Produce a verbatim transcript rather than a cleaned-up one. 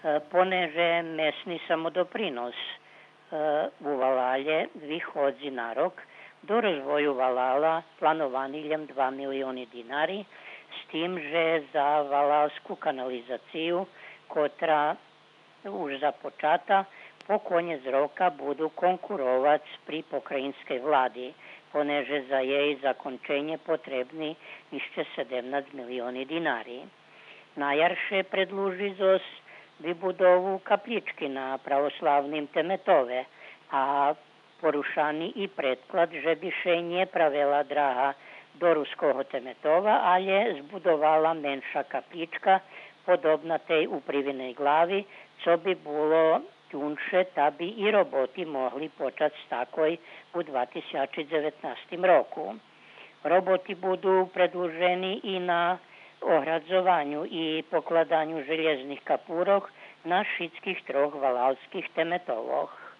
Е, понеже месни самодопринос, е, у валалє виходзи на рок, до розвою валала плановани лєм два милиони динари, з тим же за валалску канализацию, котра уж започата, по конєц рока буду конкуровац при покраїнскей влади, понеже за єй законченє потребни ище седемнац милиони динари. На яр ше предлужи зоз вибудову каплїчки на православним Теметове, а порушани и предклад же би ше нє правела драга до Руского Теметова, алє збудовала менша каплїчка, подобна тей у Привиней Глави, цо би було тюнше, та би и роботи могли почац такой у два тисячи дзеветнастим року. Роботи буду предлужени и на оградзованю и покладаню желєзних капурох на шицких трох валалских Теметовох.